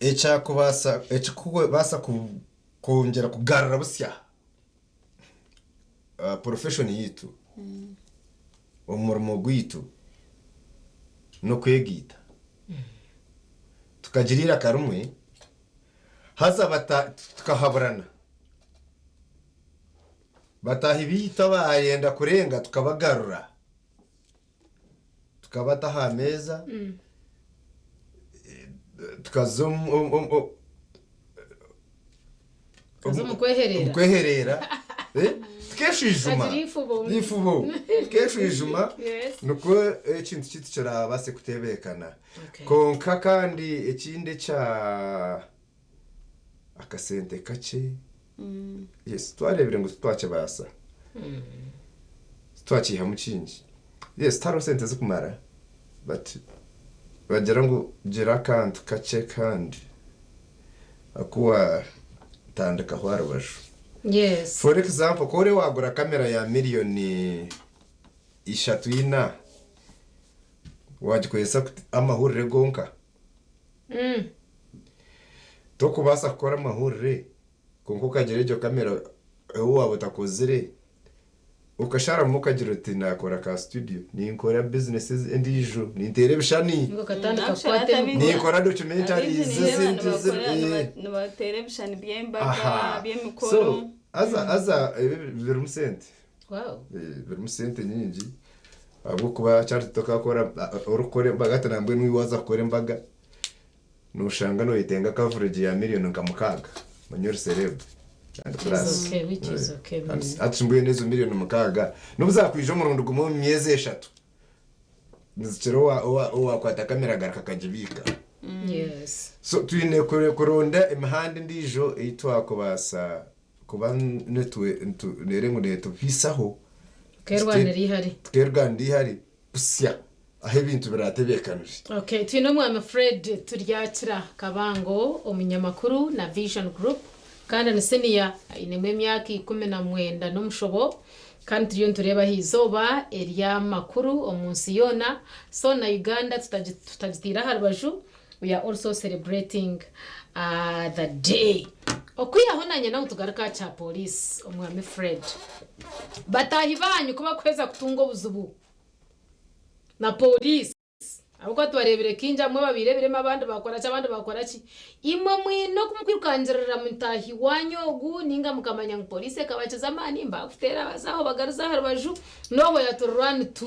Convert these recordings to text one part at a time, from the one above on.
Ekyakubaasa ekikubaasa kwongyera kugarura busya profession yaitu, omurimo gwaitu n'okwegaita. Tukagira eiraka rimwe haza tukahaburana. Bataahi baitu abaayenda kurenga tukabagarura. Tukabata aha meeza, tukaza omu omu- omu- Tukaza omu kwehereera. omu kwehereera eh, tukeshwijuma Tukagira eifubo. eifubo tukeshwijuma Yes. nikwo ekintu kyaitu kirabaase kutebeekana Okay. kwonka kandi ekindi ekya akasente kakye yes twareebire ngu titwakibaasa titwakiihamu kingi yes tihariho sente zirikumara but nibagira ngu gira akantu kakye kandi aku waatandikaho aha rubaju. Yes. For example ku ori waagura kamera ya miriyoni ishatu ina waagikozesa amahurire gonka Tokubaasa kukora amahurire kwonka okagira egyo kamera ei waaba otakozire, okasharamu okagira oti naakora ka studio, ninkora bizinesi endiijo, ninteera ebishushani, Ninga okatandika kukwata emikoro. ninkora documentaries Abaingi nindeeba ezindi ezi- nibakora eh. nibateera ebishushani by'embaga, Aha. by'emikoro. So haza haza ebi birimu sente. Wow. Eh, birimu sente nyingi ahabw'okuba kyaba tokakora orikukora embaga hati nambwenu iwe waaza kukora embaga Noshanga noyetenga coverage ya million nka mukaaga manya ori celeb and Which is plus okay, which is okay. And hati mbwenu ezo million mukaaga nobu zakwija omurundi gumwe omu myezi eshatu nizikira owa owa owakwata kamera agaruka akagibiika. Yes. So twine kure kuronda emihanda endiijo ei twakubaasa kuba nitwe nitu neere ngu neetubiisaho Tukeerwanira eihari. Tukeerwanira eihari busya. Ahu ebintu biraatebeekanire. Okay, twine Omwami Fred Turyakira Kabango, omunyamakuru na Vision Group kandi ni siniya ainemu emyaka 19 n'omushobo kandi turiyo nitureeba aha izooba ery'amakuru omu nsi yoona so na Uganda tutagiteire aha rubaju we are also celebrating the day. Okwihaho nanye nawe tugaruke aha kya police Omwami Fred. Bataahi baanyu kubakuheza kutunga obuzibu na police ahabw'okuba tubareebire kaingi abamwe babaire ebirema abandi baakora ki abandi baakora ki. Imwe mwine oku mukwirukangirira mutaahi waanyu ogu nainga mukamanya ngu police ekabakiza amaani baakuteera abazaho bagaruze aha rubaju nowhere to run to.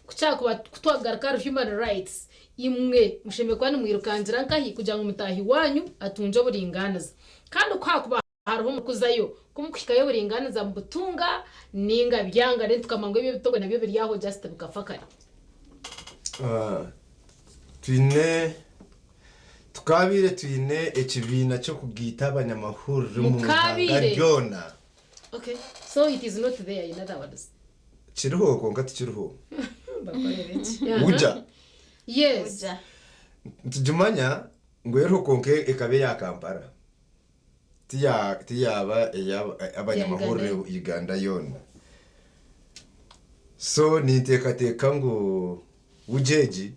Ku kyakuba ku twagaruka ahari human rights imwe mushemereire kuba nimwirukangira nkahi kugira ngu mutaahi waanyu atungye oburingaaniza. Kandi ku haakuba Hariho omu kuzayo, ku mukuhikayo oburinganiza mubutunga ninga byanga then tukamanya ngu ebyo ebitongore nabyo biri aho just bikafa kare. Twine tukabaire twine ekibiina ky'okugaita abanyamahurire omu ihanga Mukabaire? ryona. Okay, so it is not there in other words. Kiriho kwonka tikiriho. Mbakorere ki? Uja. Yes. Uja. Nitugimanya ngu eriho kwonka ekaba eya Kampala. Tiyaaba ey'abanyamahurire Uganda yoona. So ninteekateeka ngu UJA egi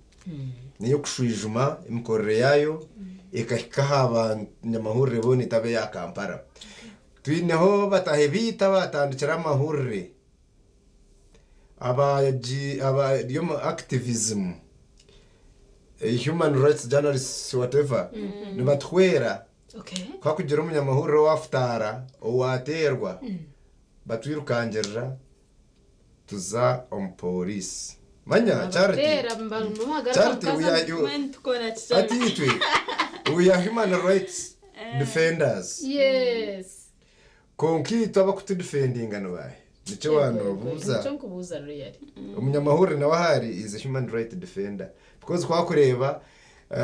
n'ey'okushwijuma emikorere yaayo ekahika aha banyamahurire boona etaba eya Kampala. Twineho bataahi baitu abaatandikire amahurire abari omu activism, human rights journalists whatever nibatuhwera. Ku hakugira omunyamahurire owaafutaara, owaateerwa, batwirukangirira tuza omu pooriisi. Manya Charity, Charity we are you, hati itwe we are human rights defenders. Kwonka itwe abakutudifendinga ni baahi? Nikyo waanobuuza. Omunyamahurire nawe ahu ari is a human right defender because ku arikureeba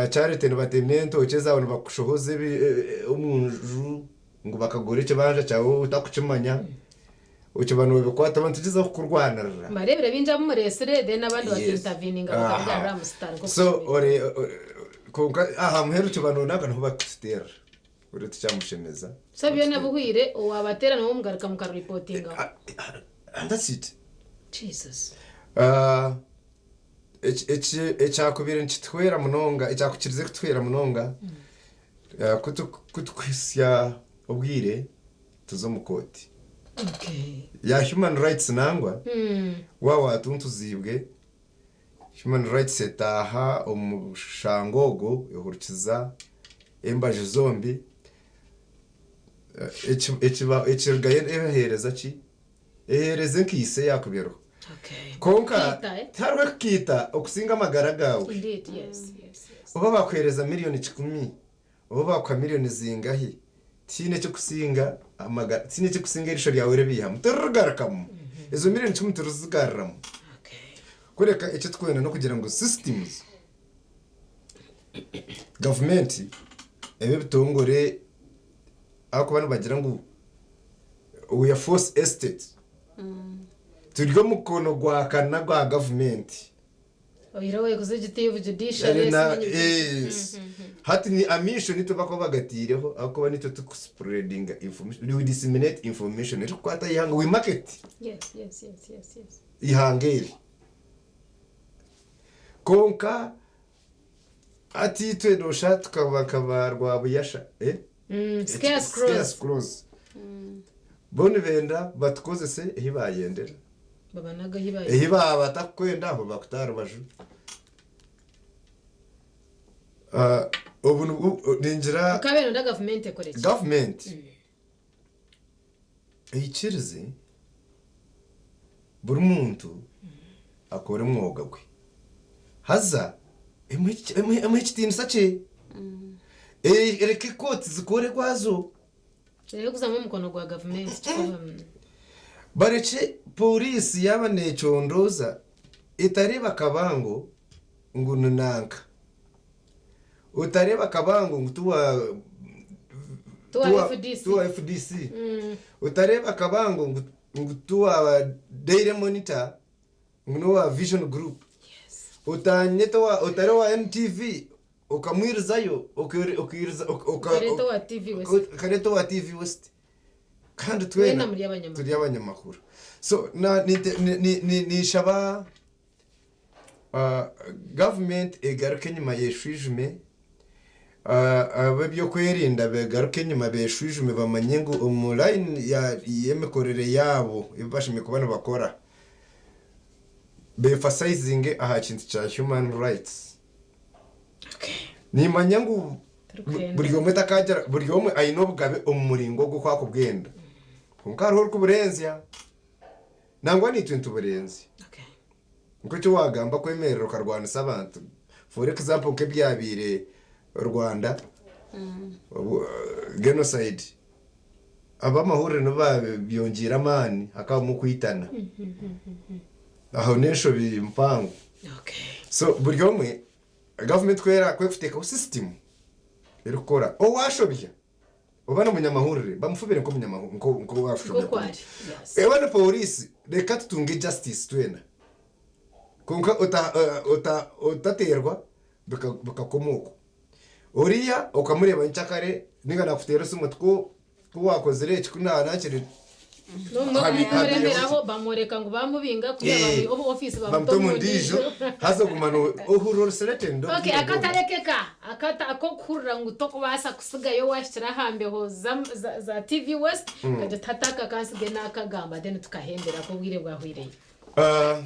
Charity nibatema entookye zaawe nibakushohoza omu nju ngu bakagura ekibanja kyawe otarikukimanya, okiba noobikwata nitugyezaho kukurwanirira. Mbareebire baingi abu mureetsire then abandi baka interveninga bakabigarura aha musitaari nk'oku So ore kwonka aha muheru kiba noonanka niho barikututeerera. Buri tikyamushemeza. So byona bihweire owabateera niwe mugaruka mukarurepotingaho. And that's it. Jesus. Ekyakubaire nikituhwera munonga, ekyakukirize kutuhwera munonga. Ku tukuhitsya obwire tuza omu kooti ya human rights nangwa waaba waatuntuziibwe, human rights etaaha omu mushango ogwo ehurikiza embaju zombi, ekirugayo ebaheereza ki? Eheereza enkaitsi eyaakubireho. Kwonka tihariho ekukiita okusinga amagara gaawe. Oba baakuheereza miriyoni kikumi, oba baakuha miriyoni zingahi, tihaine ekirikusinga amagara, tihaine ekirikusinga eriisho ryawe ribiihamu. Tiririgarukamu. Ezo miriyoni kikumi torizigaruramu. Kureka eki turikwenda n'okugira ngu systems, gavumenti ebe ebitongore ahakuba nibagira ngu we are fourth estate turi omukono gwa kana gwa gavumenti. Oyihireho executive, judiciary, Na- simanyi biki. yes. Hati ni amaisho nitwe bakuba bagataireho ahakuba nitwe tukuspreadinga information, we disseminate information erikukwata aha ihanga, we market Yes, yes, yes, yes, yes. ihanga eri. Kwonka Hati itwe noshusha tukaba nka ba Rwabuyasha eh? Scarce Scarce crows. Bo nibenda batukozese ehi bayendera. Babanaga ehi bayendera. Ehi baba batakukwenda aho bakuta aha rubaju. Ah, obu nibwo ningira Okabeera nonda gavumenti ekore ki? gavumenti eikirize buri muntu akore omwoga gwe haza emuhe ekitiinisa kye, ereke kooti zikore ogwazo. Kireke kuzamu omukono gwa gavumenti kikuba. Barekye pooriisi yaaba neecondooza etareeba kabango ngu ni nanka. Otareeba Kabango ngu tiwa Tiwa FDC. tiwa FDC. Otareeba Kabango ngu ngu tiwa Daily Monitor ngu n'owa Vision Group. Otanyeta owa otari owa NTV okamwirizayo okeeri okeiriza oka oka Okareeta owa TV West. okareeta owa TV West. Kandi twena Mwena muri abanyamakuru. turi abanyamakuru. So na ninte ni ni ni ninshaba Gavumenti egaruke enyima yeshwijume, ab'ebyokwerinda begaruke enyima beshwijume bamanye ngu omu layini y'emikorere yaabo ebi bashemereire kuba nibakora befasayizinge aha kintu kya human rights. Nimanya ngu buri omwe takagira buri omwe aine obugabe omu muringo ogu oku arikubwenda kwonka hariho orikuburenzya nangwa naitwe nituburenzya. Nk'eki waagamba kwemerera okarwanisa abantu for example nk'ebyabaire Rwanda genocide ab'amahurire nibo baabyongyeire amaani hakabamu okwitana aho n'enshobi mpango so buri omwe gavumenti ku erikuteekaho system erikukora owaashobya Oba n'omunyamahurire bamufubire nk'owashobya Nk'oku ari. Yes. Eba ni pooriisi reka tutunge justice twena kwonka ota ota otateerwa bika bikakoma okwo. Oriya okamureeba nyenkyakare ninga naakuteera esimu oti ku ku waakozire eki ku naanakire N'obumwe Habi- kumuremeraho bamworeka ngu bamubinga kuriya bamwiha omu ofiisi bamuta bamuta omu omu ndiijo haza oguma no ohurira ori threatened Okay, obwire bwona. akatarekeka akata ak'okuhurira ngu tokubaasa kusigayo waahikire aha mbeho za, za, za TV West okagira oti hati aka kansige naakagamba then tukahendera ku obwire bwahweireyo. Ah,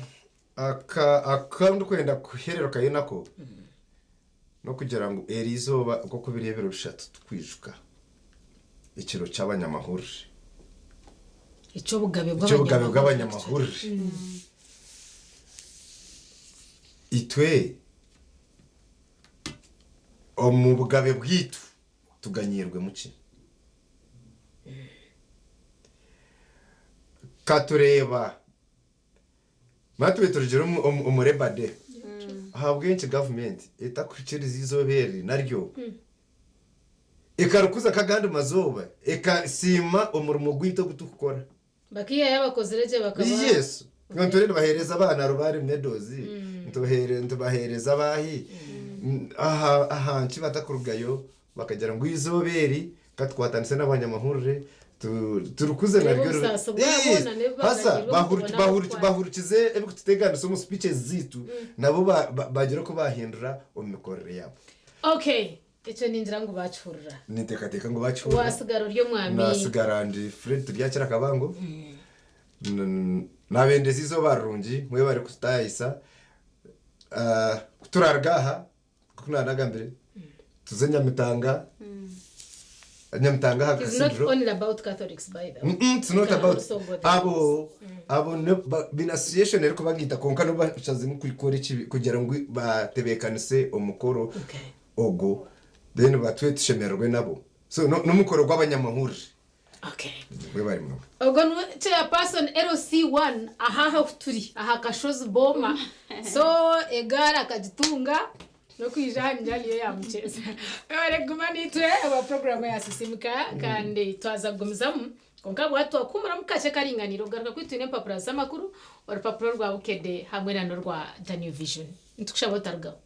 aka aka ndikwenda kuhererukayo nako n'okugira ngu eri izooba nk'oku biri ebiro bishatu tukwijuka ekiro ky'abanyamahurire. Eky'obugabe Eky'obugabe bw'abanyamahurire. Itwe omu bugabe bwaitu tuganyiirwemu ki? Katureeba Manya tube turugire omu Labour Day, ahabw'enki gavumenti etakuhikiriza eizooba eri naryo ekarikuza nk'agandi mazooba ekasiima omurimo gwaitu ogu turikukora? Bakiihayo abakozire gye bakaba. Yes. Nitwe nibaheereza abaana Rubare Medals, nitubaheereza abaahi, ahanki batakurugayo Bakagira ngu eizooba eri ka tukwatanise n'abanyamahurire turikuze Tureebe naryo ribe obusaasi bwabo Yes! na n'ebi Haza baganyirwe omu kubona aho bahurikize ebirikututeganisa omu speeches zaitu nabo bagire oku baahindura omu mikorere yaabo. Okay. Ekyo ningira ngu baakihurira. Ninteekateeka ngu baakihurira. Waasigara ori omwami. Naasigara ndi Fred Turyakira Kabango. Naabendeza eizooba rirungi mwebare kututaayisa. Ku turaaruga aha, nk'oku naanagambire, tuze Nyamitanga, Nyamitanga aha It is not Cathedral. only about Catholics by the way. It's You not can about also go there. abo abo baine association erikubagiita kwonka nibo bashaziremu kukora ekibi kugira ngu batebeekanise omukoro Okay. ogwo then batwe tushemererwe nabo so n'omukoro gw'abanyamahurire Okay. Mwebare munonga. Ogwo niwe chairperson LC1 aha ahu turi aha kashozi boma so egaari akagitunga n'okwija aha ningira niyo yamukyeza. Mwebare kuguma naitwe omu puroguraamu ya Sisimuka kandi twaza kugumizamu kwonka bwati twakuhumuramu kakye karinganiire okugaruka kwaitu twine empapura z'amakuru, orupapura orwa Bukedde hamwe na n'orwa The New Vision. Nitukushaba otarugaho.